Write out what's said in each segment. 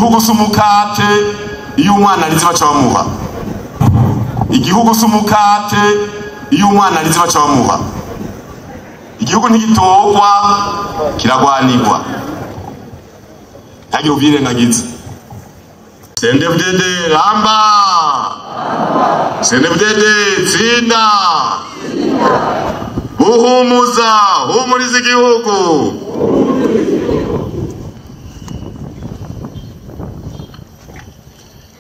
Igihugu s'umukate iyo umwana arize baca bamuha. Igihugu s'umukate iyo umwana arize baca bamuha. Igihugu ntigitogwa kiragwanirwa. Ntagire uvyirengagiza. CNDD-FDD ramba! CNDD-FDD tsinda! Buhumuza, humuriza igihugu.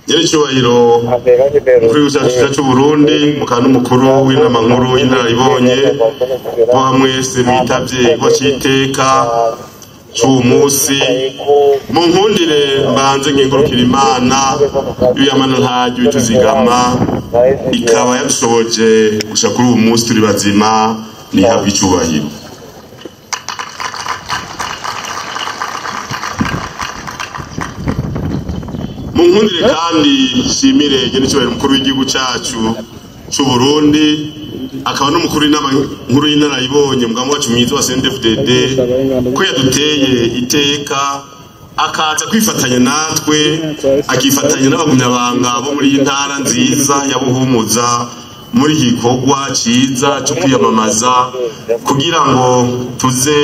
Nyiricyubahiro umukuru w'igihugu cyacu Burundi, mukaba n'umukuru w'inama nkuru y'inararibonye, bo mwese mwitavye igikorwa c'iteka c'uwu musi, munkundire mbanze nkengurukira Imana y'Imana ntaryo ituzigama, ikaba yadushoboje gushika kuri uwu musi turi bazima, nihabwe icubahiro. Munkundire kandi nshimire nyiricyubahiro umukuru w'igihugu cyacu c'u Burundi, akaba n'umukuru w'inama nkuru y'inararibonye mugambi wacu mwiza wa CNDD-FDD, ko yaduteye iteka akaza kwifatanya natwe, akifatanya n'abagumyabanga bo muri iyi ntara nziza ya Buhumuza muri iki gikorwa ciza cyo kwiyamamaza kugira ngo tuze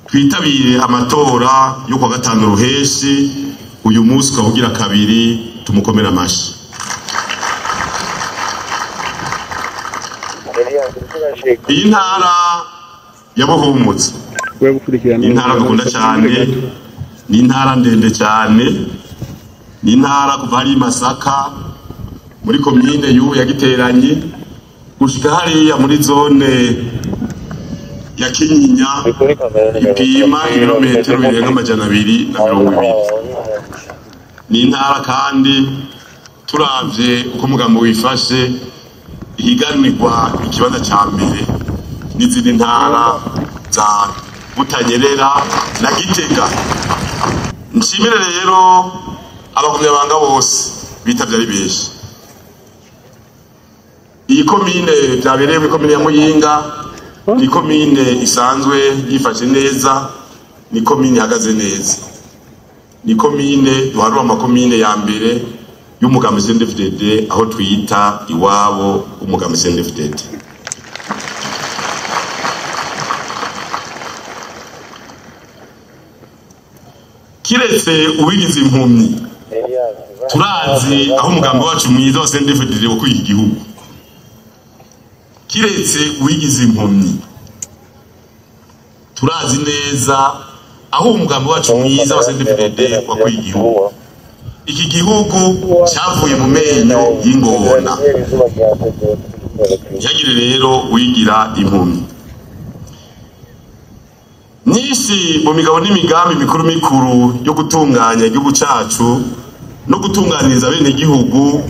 twitabire amatora yo kuwa gatanu ruheshi. Uyu munsi ukavugira kabiri, tumukomera amashi. Iyi ntara ya Buhumuza ni intara dukunda cyane, ni intara ndende cyane, ni intara kuva hari Masaka muri komine y'ubu ya Giteranyi gushika hariya muri zone ya Kinyinya, ipima ibirometero birenga 220. Ni intara kandi turavye uko umugambo wifashe ihiganirwa ikibanza ca mbere n'izindi ntara za Butanyerera na Gitega. Nshimire rero abagumyabanga bose bitavye ari benshi. Iyi komine vyabereye muri komine ya Muyinga ni komine isanzwe yifashe neza, ni komine ihagaze neza, ni komine duharura amakomine ya mbere y'umugambi CNDD-FDD, aho twita iwabo umugambi CNDD-FDD. Kiretse uwigize impumyi, turazi aho umugambi wacu mwiza wa CNDD-FDD wo kwiga igihugu. Kiretse uwigize impumyi, turazi neza aho umugambi wacu mwiza wa CNDD-FDD wo kwiga igihugu. Iki gihugu cyavuye mu menyo y'ingona. Ntihagire rero wigira impumyi. Nyinshi mu migabo n'imigambi mikuru mikuru yo gutunganya igihugu cyacu no gutunganiriza bene gihugu,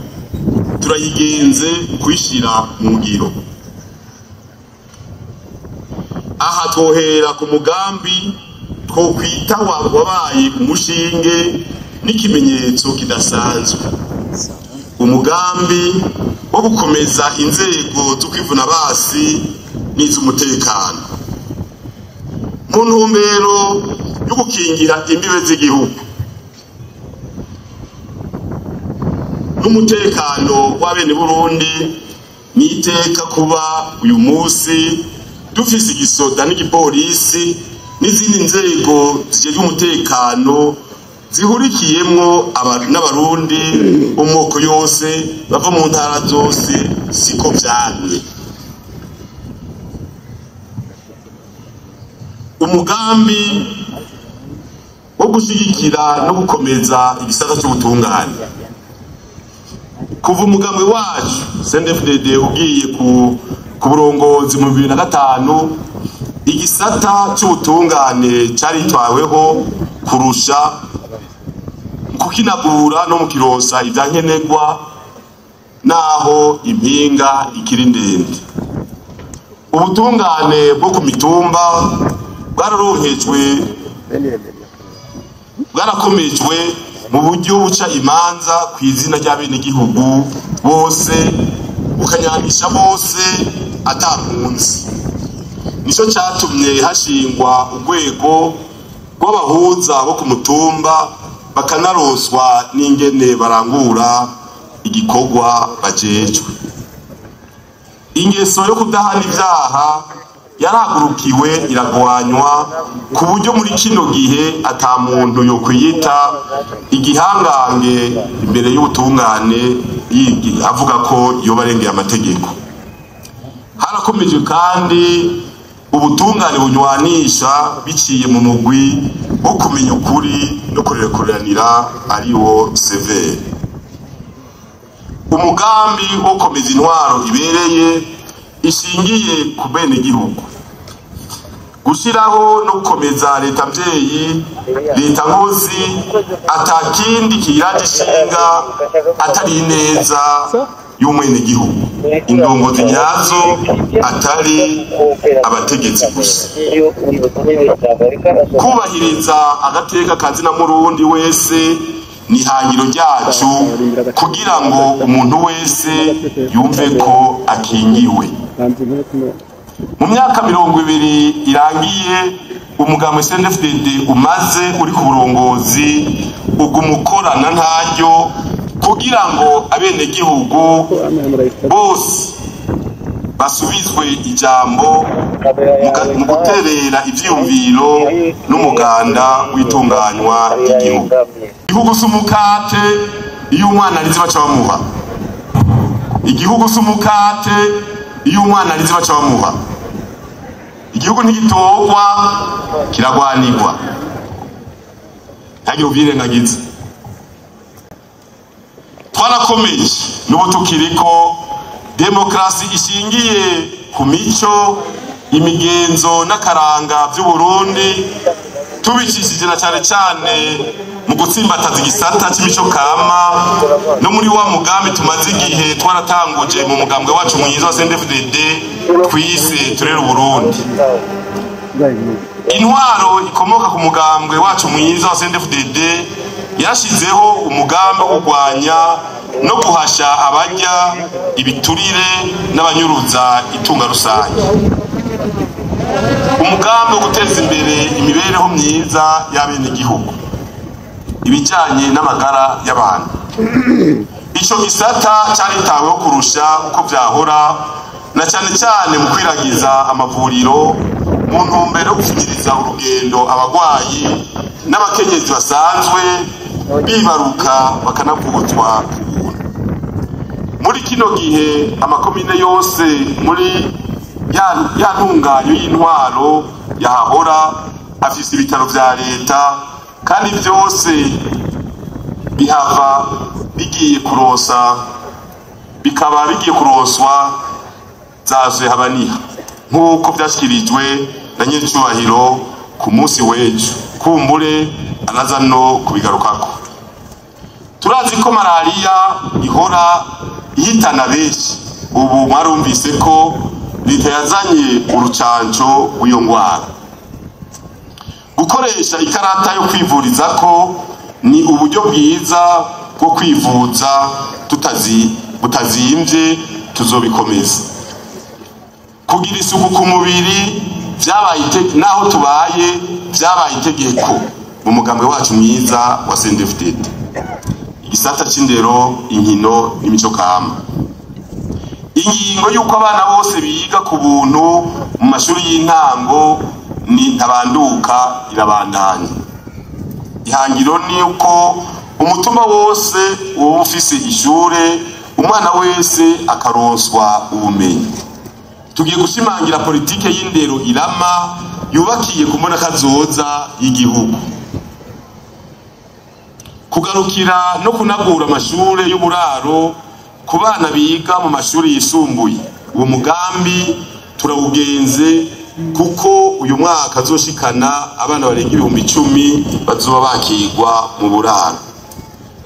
turayigenze kuyishyira mu ngiro. Aha twohera ku mugambi twokwita wabaye umushinge n'ikimenyetso kidasanzwe, umugambi wo gukomeza inzego z'ukwivuna basi n'iz'umutekano mu ntumbero yo gukingira imbibe z'igihugu n'umutekano w'abene Burundi. Ni iteka kuba uyu munsi dufise igisoda n'igipolisi n'izindi nzego zijejwe umutekano zihurikiyemwo n'abarundi umoko yose bava mu ntara zose, siko vyamye. Umugambi wo gushigikira no gukomeza igisata c'ubutungane, kuva umugambi wacu CNDD-FDD ugiye ku burongozi mu 2005, igisata c'ubutungane caritwaweho kurusha kukinagura no mukironsa ivyankenerwa, naho impinga ikiri ndende. Ubutungane bwo ku mitumba bwararonkejwe, bwarakomejwe mu buryo buca imanza ku izina ry'abenegihugu bose, bukanyanisha bose atampunzi. Nico catumye hashingwa urwego rw'abahuza bo ku mutumba bakanaroswa n'ingene barangura igikorwa bajejwe. Ingeso yo kudahana ibyaha yarahagurukiwe iragwanywa, ku buryo muri kino gihe ata muntu yokwiyita igihangange imbere y'ubutungane avuga ko yoba arengeye amategeko. Harakomeje kandi ubutungane bunywanisha biciye mu mugwi wo kumenya ukuri no kurekuranira, ariwo severe. Umugambi wo gukomeza intwaro ibereye ishingiye ku benegihugu, gushiraho no gukomeza leta mvyeyi, leta nkozi, atakindi kiraje ishinga atari ineza y'umwenegihugu, indongozi nyazo atari abategetsi gusa. Kubahiriza agateka kazina murundi wese ni ihangiro ryacu, kugira ngo umuntu wese yumve ko akingiwe. Mu myaka 20 irangiye, umugambi CNDD-FDD umaze uri ku burongozi uguma ukorana ntaryo kugira ngo abenegihugu bose basubizwe ijambo mu guterera ivyiyumviro n'umuganda w'itunganywa ry'igihugu. Igihugu si umukate, iyo umwana arize baca bamuha. Igihugu si umukate, iyo umwana arize baca bamuha. Igihugu ntigitorwa, kiragwanirwa. Ntagire uvyirengagiza. Twarakomeje n'ubu tukiriko demokrasi ishingiye ku mico, imigenzo n'akaranga vy'Uburundi, tubicishije na cane cane mu gutsimbataza igisata c'imico kama no muri wa mugambi tumaze igihe twaratanguje mu mugambwe wacu mwiza wa CNDD-FDD twise Turere Uburundi. Intwaro ikomoka ku mugambwe wacu mwiza wa CNDD-FDD yarashizeho umugambi wo kurwanya no guhasha abarya ibiturire n'abanyuruza itunga rusange, umugambi wo guteza imbere imibereho myiza y'abenegihugu, ibijanye n'amagara y'abantu. Ico gisata caritaweho kurusha uko vyahora, na cane cane mu kwiragiza amavuriro mu ntumbero yo gushikiriza urugendo abagwayi n'abakenyezi basanzwe bibaruka bakanavuzwa ku buntu. Muri kino gihe amakomine yose muri ya ntunganyo y'intwaro yahahora afise ibitaro vya leta, kandi vyose bihava bigiye kurosa, bikaba bigiye kuroswa zaje habaniha, nk'uko vyashikirijwe na nyiricubahiro ku munsi w'ejo. Kumbure araza no kubigarukako. Turazi ko malariya ihora ihitana benshi. Ubu mwarumvise ko leta yazanye urucanco rw'iyo ngwara. Gukoresha ikarata yo kwivurizako ni uburyo bwiza bwo kwivuza butazimvye, tuzobikomeza. Kugira isuku ku mubiri vyabaye naho tubaye vyabaye itegeko mu mugambwe wacu mwiza wa CNDD-FDD. Igisata c'indero, inkino n'imico kama. Ingingo y'uko abana bose biga ku buntu mu mashuri y'intango ni ntabanduka irabandanya. Ihangiro ni uko umutumba wose woba ufise ishure, umwana wese akaronswa ubumenyi. Tugiye gushimangira politike y'indero irama yubakiye ku mbonakazoza y'igihugu. Kugarukira no kunagura amashure y'uburaro ku bana biga mu mashuri yisumbuye. Uwo mugambi turawugenze kuko uyu mwaka azoshikana abana barenga 10,000 bazoba bakigwa mu buraro.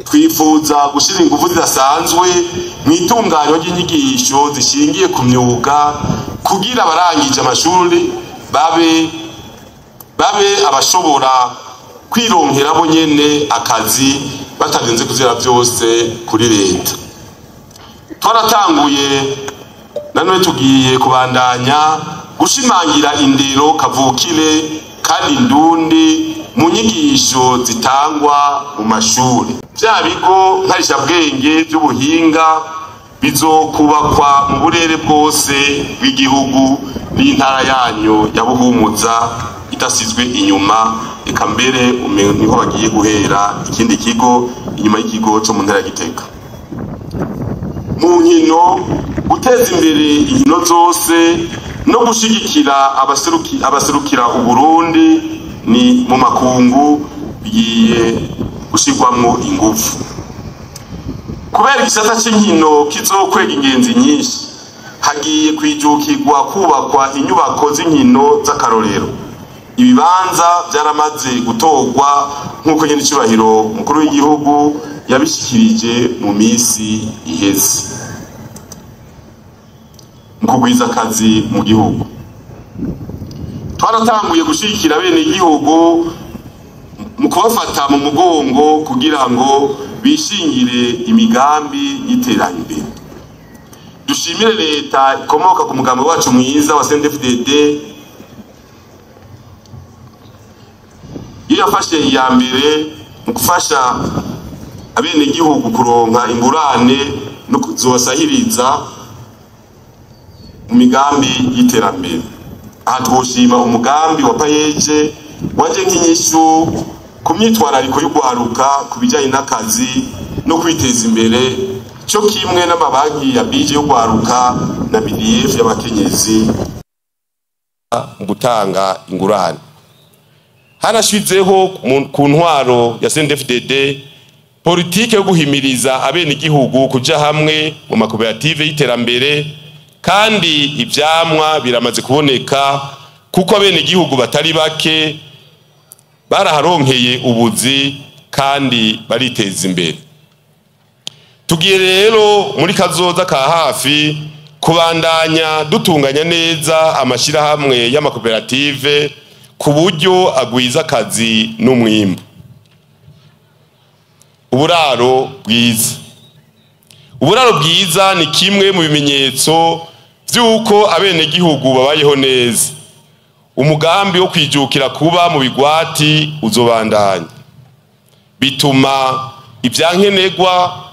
Twifuza gushira ingufu zidasanzwe mu itunganywa ry'inyigisho zishingiye ku myuga kugira abarangije amashuri babe abashobora kwironkera bo nyene akazi batarinze kuzera byose kuri leta. Twaratanguye nanone tugiye kubandanya gushimangira indero kavukire kandi ndundi mu nyigisho zitangwa mu mashuri. Vya bigo nkarishabwenge by'ubuhinga bizokubakwa mu burere bwose bw'igihugu n'intara yanyu ya Buhumuza itasizwe inyuma, eka mbere niho bagiye guhera ikindi kigo inyuma y'ikigo cyo mu ntara ya Gitega. Mu nkino, guteza imbere inkino zose no gushigikira abaserukira Uburundi ni mu makungu bigiye gushirwamwo ingufu. Kubera igisata c'inkino kizokwega ingenzi nyinshi, hagiye kwijukirwa kubakwa inyubako z'inkino z'akarorero. Ibibanza byaramaze gutorwa nk'uko nyene icubahiro mukuru w'igihugu yabishikirije mu misi iheze. Mu kugwiza akazi mu gihugu, twaratanguye gushigikira bene igihugu mu kubafata mu mugongo kugira ngo bishingire imigambi y'iterambere. Dushimire leta ikomoka ku mugambi wacu mwiza wa CNDD-FDD iyo yafashe iya mbere mu gufasha abenegihugu kuronka ingurane no kuzobasahiriza mu migambi y'iterambere. Aha twoshima umugambi wa PAEEJ waje nk'inyishu ku myitwarariko y'ugwaruka ku bijanye n'akazi no kwiteza imbere, cyo kimwe n'amabanki ya BJ y'ugwaruka na BDF y'abakenyezi mu gutanga ingurane. Harashizeho ku ntwaro ya CNDD-FDD politike yo guhimiriza abenegihugu kuja hamwe mu makoperative y'iterambere, kandi ivyamwa biramaze kuboneka kuko abenegihugu batari bake baraharonkeye ubuzi kandi bariteza imbere. Tugiye rero muri kazoza ka hafi kubandanya dutunganya neza amashirahamwe y'amakoperative ku buryo agwiza akazi n'umwimbu. Uburaro bwiza. Uburaro bwiza ni kimwe mu bimenyetso vy'uko abenegihugu babayeho neza. Umugambi wo kwijukira kuba mu bigwati uzobandanya, bituma ivyankenerwa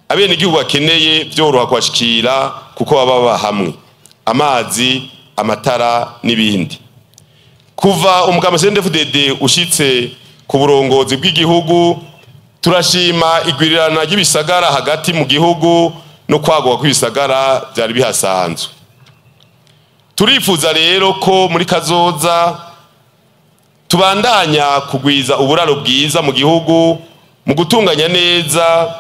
abenegihugu bakeneye vyoroha kwashikira kuko baba hamwe, amazi, amatara n'ibindi. Kuva umugambi CNDD-FDD ushitse ku burongozi bw'igihugu, turashima igwirirana ry'ibisagara hagati mu gihugu no kwaguka kw'ibisagara vyari bihasanzwe. Turifuza rero ko muri kazoza tubandanya kugwiza uburaro bwiza mu gihugu mu gutunganya neza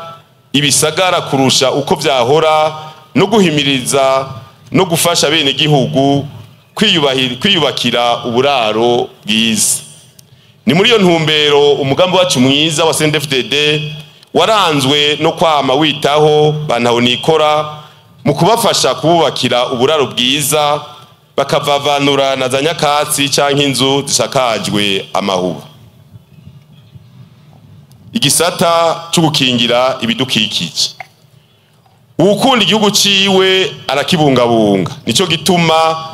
ibisagara kurusha uko vyahora, no guhimiriza no gufasha bene gihugu kwiyubakira uburaro bwiza. Ni muri iyo ntumbero umugambi wacu mwiza wa CNDD-FDD waranzwe no kwama witaho bantahonikora mu kubafasha kububakira uburaro bwiza, bakavavanura na za nyakatsi canke inzu zisakajwe amahuba. Igisata cyo gukingira ibidukikije. Uwukunda igihugu ciwe arakibungabunga, nico gituma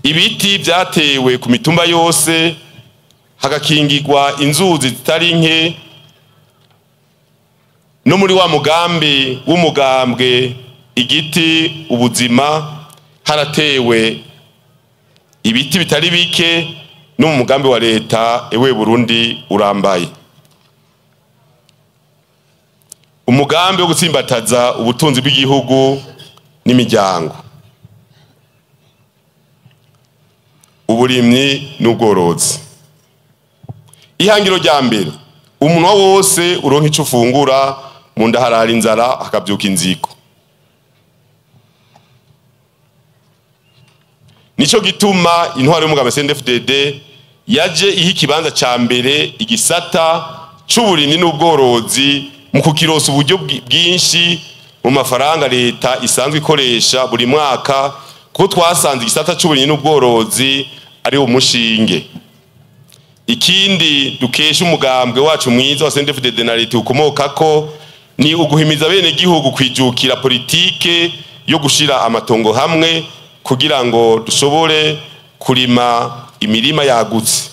ibiti vyatewe ku mitumba yose, hagakingirwa inzuzi zitari nke. No muri wa mugambi w'umugambwe igiti ubuzima haratewe ibiti bitari bike, no mu mugambi wa leta Ewe Burundi urambaye. Umugambi wo gutsimbataza ubutunzi bw'igihugu n'imiryango, uburimyi n'ubworozi. Ihangiro rya mbere, umunwa wose uronka ico ufungura, mu nda harara inzara hakavyuka inziko. Nico gituma intwaro y'umugambi CNDD-FDD yaje iha ikibanza ca mbere igisata c'uburimyi n'ubworozi mu kukirosa uburyo bwinshi mu mafaranga leta isanzwe ikoresha buri mwaka, kuko twasanze igisata c'uburimyi n'ubworozi ari umushinge. Ikindi dukesha umugambwe wacu mwiza wa CNDD-FDD na leta ukomokako ni uguhimiza bene gihugu kwijukira politike yo gushira amatongo hamwe kugira ngo dushobore kurima imirima yagutse.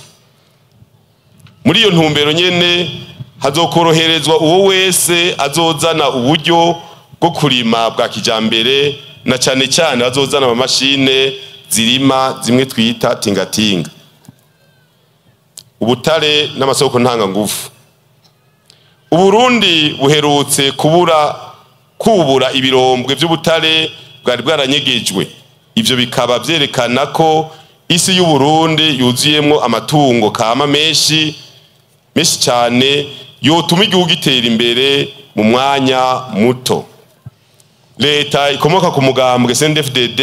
Muri iyo ntumbero nyene hazokoroherezwa uwo wese azozana uburyo bwo kurima bwa kijambere, na cane cane azozana amamashine zirima zimwe twita tingatinga. Ubutare n'amasoko ntangangufu. Uburundi buherutse kubura ibirombwe vy'ubutare bwari bwaranyegejwe. Ivyo bikaba vyerekana ko isi y'Uburundi yuzuyemwo amatungo kama menshi menshi cyane yotuma igihugu gitera imbere mu mwanya muto. Leta ikomoka ku mugambwe CNDD-FDD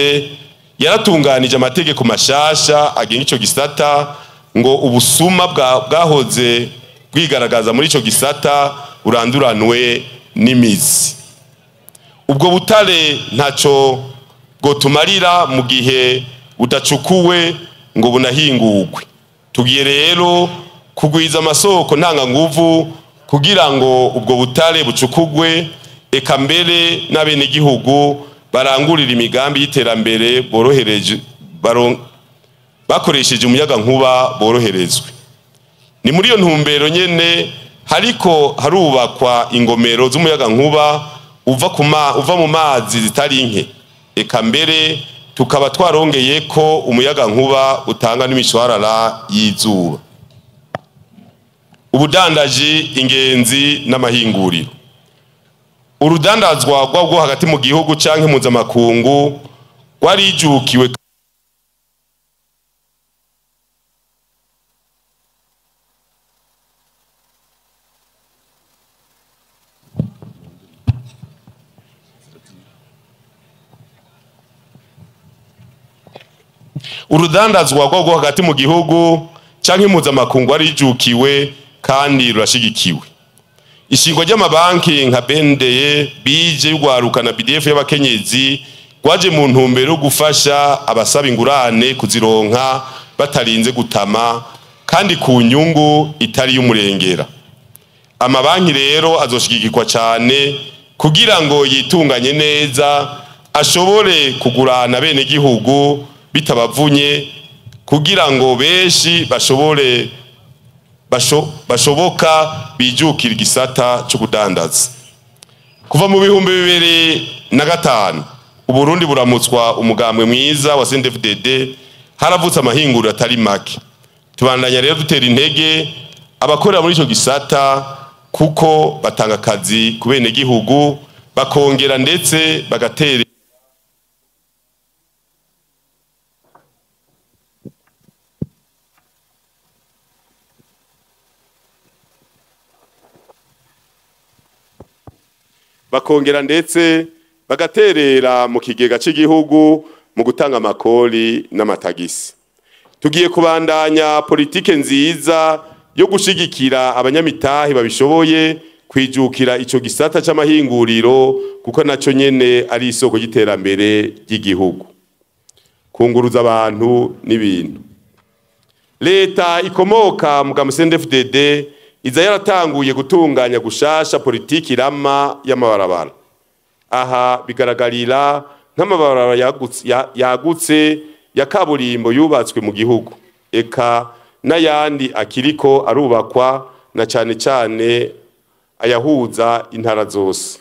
yaratunganije amategeko mashasha agenga ico gisata ngo ubusuma bwahoze bwigaragaza muri ico gisata buranduranwe n'imizi. Ubwo butare ntaco bwotumarira mu gihe budacukuwe ngo bunahingurwe. Tugiye rero kugwiza amasoko ntanganguvu kugira ngo ubwo butare bucukugwe, eka mbere n'abenegihugu barangurira imigambi y'iterambere borohereje bakoresheje umuyaga nkuba boroherezwe. Ni muri iyo ntumbero nyene hariko harubakwa ingomero z'umuyaga nkuba uva mu mazi zitari nke, eka mbere tukaba twarongeye ko umuyaga nkuba utanga n'imishwarara y'izuba. Ubudandaji, ingenzi n'amahinguriro. Urudandazwa rwabwo hagati mu gihugu canke mpuzamakungu rwarijukiwe urudandazwa rwabwo hagati mu gihugu canke mpuzamakungu rwarijukiwe kandi rurashigikiwe. Ishingwa ry'amabanki nka BNDE, BIJE y'ugwaruka na BDF y'abakenyezi rwaje mu ntumbero yo gufasha abasaba ingurane kuzironka batarinze gutama kandi ku nyungu itari y'umurengera. Amabanki rero azoshigikirwa cyane kugira ngo yitunganye neza, ashobore kugurana bene gihugu bitabavunye, kugira ngo benshi bashobore bashoboka bijukira igisata cyo kudandaza. Kuva mu 2005 Uburundi buramutswa umugambwe mwiza wa CNDD-FDD, haravutse amahinguriro atari make. Tubandanya rero dutera intege abakorera muri ico gisata kuko batanga akazi ku bene gihugu, bakongera ndetse bagatera bagaterera mu kigega cy'igihugu mu gutanga amakori n'amatagisi. Tugiye kubandanya politike nziza yo gushigikira abanyamitahe babishoboye kwijukira ico gisata c'amahinguriro, kuko naco nyene ari isoko y'iterambere ry'igihugu. Kunguruza abantu n'ibintu. Leta ikomoka mu CNDD-FDD iza yaratanguye gutunganya gushasha politiki irama y'amabarabara. Aha bigaragarira nk'amabarabara yagutse ya kaburimbo yubatswe mu gihugu, eka n'ayandi akiriko arubakwa, na cane cane ayahuza intara zose.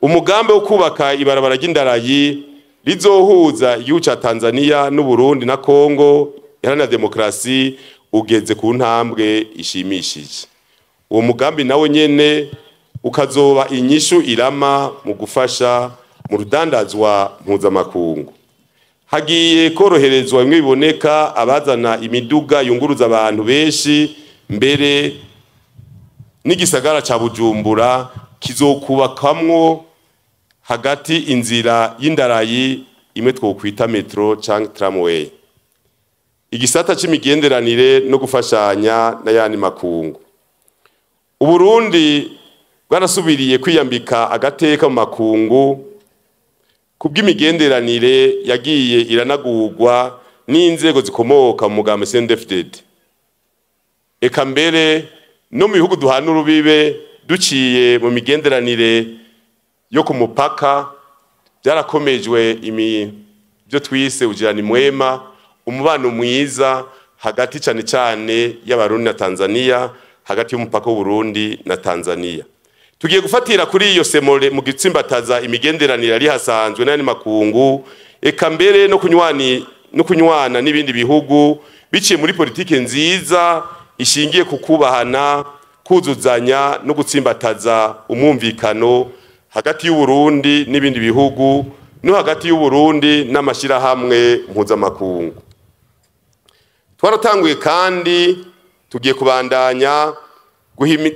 Umugambi wo kubaka ibarabara ry'indarayi rizohuza igihugu ca Tanzania n'Uburundi na Kongo iharanira demokrasi ugeze ku ntambwe ishimishije. Uwo mugambi nawo nyene ukazoba inyishu irama mu gufasha mu rudandazwa mpuzamakungu. Hagiye koroherezwa bimwe biboneka abazana imiduga yunguruza abantu benshi, mbere n'igisagara ca Bujumbura kizokubakamwo hagati inzira y'indarayi imwe twokwita metro canke tramway. Igisata c'imigenderanire no gufashanya n'ayandi makungu. Uburundi bwarasubiriye kwiyambika agateka mu makungu kubw'imigenderanire yagiye iranagurwa n'inzego zikomoka mu mugambi CNDD-FDD. Eka mbere no mu bihugu duhana urubibe duciye mu migenderanire yo ku mupaka byarakomejwe ibyo twise ujirani mwema, umubano mwiza hagati cyane cyane y'Abarundi na Tanzania, hagati y'umupaka w'u Burundi na Tanzania. Tugiye gufatira kuri iyo semore mu gitsimbataza imigenderanire yari hasanzwe n'andi makungu, eka mbere no kunywani no kunywana n'ibindi bihugu biciye muri politike nziza ishingiye ku kubahana, kuzuzanya no gutsimbataza umwumvikano hagati y'u Burundi n'ibindi bihugu no hagati y'u Burundi n'amashirahamwe mpuzamakungu. Twaratanguye kandi tugiye kubandanya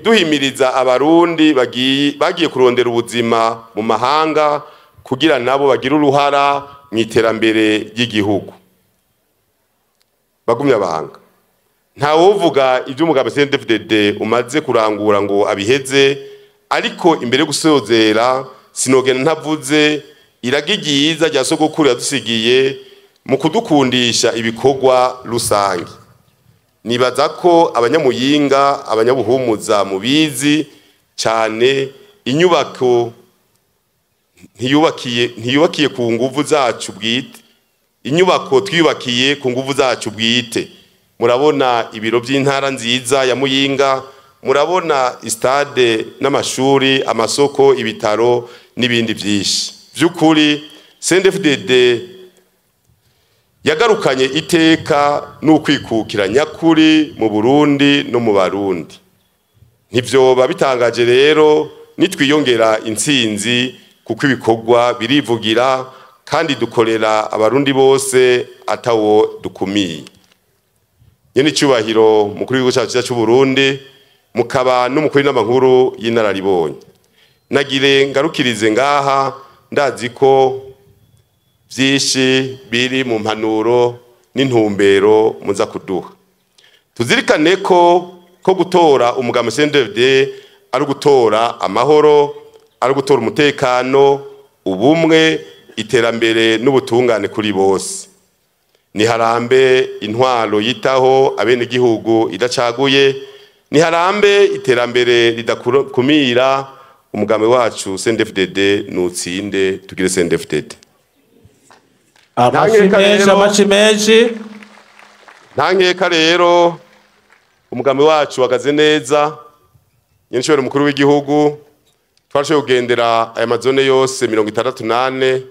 duhimiriza Abarundi bagiye kurondera ubuzima mu mahanga kugira nabo bagira uruhara mu iterambere ry'igihugu. Bagumye abahanga, ntawovuga iby'umugabo CNDD-FDD umaze kurangura ngo abiheze, ariko imbere yo gusozera sinogena ntavuze iragi ryiza rya sogokuru yadusigiye mu kudukundisha ibikorwa rusange. Nibaza ko Abanyamuyinga, Abanyabuhumuza mubizi cyane, inyubako ntiyubakiye ku nguvu zacu bwite, inyubako twiyubakiye ku nguvu zacu bwite. Murabona ibiro by'intara nziza ya Muyinga, murabona stade n'amashuri, amasoko, ibitaro n'ibindi byinshi. By'ukuri CNDD-FDD yagarukanye iteka n'ukwikukira nyakuri mu Burundi no mu Barundi. Ntivyoba bitangaje rero nitwiyongera intsinzi, kuko ibikorwa birivugira kandi dukorera Abarundi bose atawo dukumiye. Nyene icyubahiro mukuru w'igihugu cyacu cy'u Burundi, mukaba n'umukuru w'inama nkuru y'inararibonye, nagire ngarukirize ngaha. Ndazi ko byinshi biri mu mpanuro n'intumbero muza kuduha. Tuzirikane ko gutora umugambi CNDD-FDD ari ugutora amahoro, ari ugutora umutekano, ubumwe, iterambere n'ubutungane kuri bose. Niharambe intwaro yitaho abenegihugu idacaguye, niharambe iterambere ridakumira. Umugambi wacu CNDD-FDD nutsinde, tugire CNDD-FDD. Amashi menshi, amashi menshi. Nta nkeka rero umugambi wacu wagaze neza. Nyenshobora umukuru w'igihugu, twarashoboye kugendera aya mazone yose 64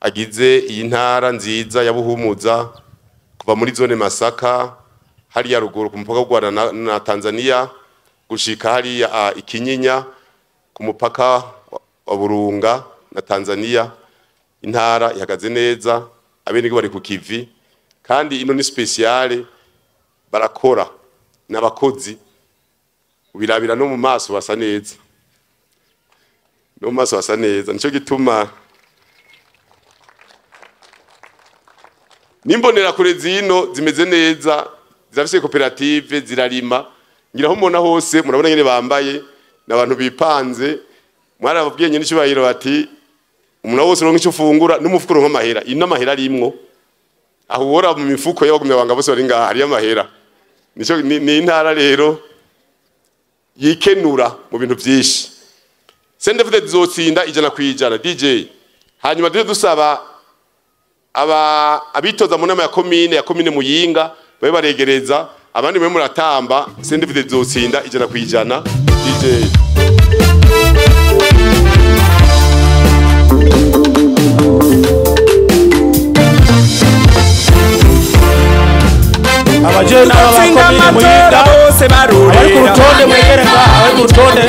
agize iyi ntara nziza ya Buhumuza, kuva muri zone Masaka hariya ruguru ku mupaka w'u Rwanda na Tanzania, gushika hariya Ikinyinya ku mupaka wa Burunga na Tanzania. Intara ihagaze neza, abenegihugu bari ku kivi, kandi ino ni spéciale, barakora n'abakozi, ubirabira no mu maso basa neza, no mu maso basa neza. Nico gituma n'imbonera kure zino zimeze neza, zirafise koperative, zirarima. Ngira aho mubona hose murabona nyene bambaye n'abantu bipanze. Mwarababwiye nyene icyubahiro bati umuntu wose uronka icyo ufungura n'umufuko uronka amahera. Ino amahera arimwo aho ubora mu mifuko y'abagumya banga bose bari ngaha hariyo amahera. Nico ni intara rero yikenura mu bintu byinshi. CNDD-FDD zotsinda 100% DJ. Hanyuma duje dusaba aba abitoza mu nama ya komine Muyinga babe baregereza abandi, mwe muratamba. CNDD-FDD zotsinda 100% DJ. Abajene n'aba Tutsinda bakomine amatora Muyinga bose abari ku barorera. rutonde mwegere ngaha, abari ku rutonde.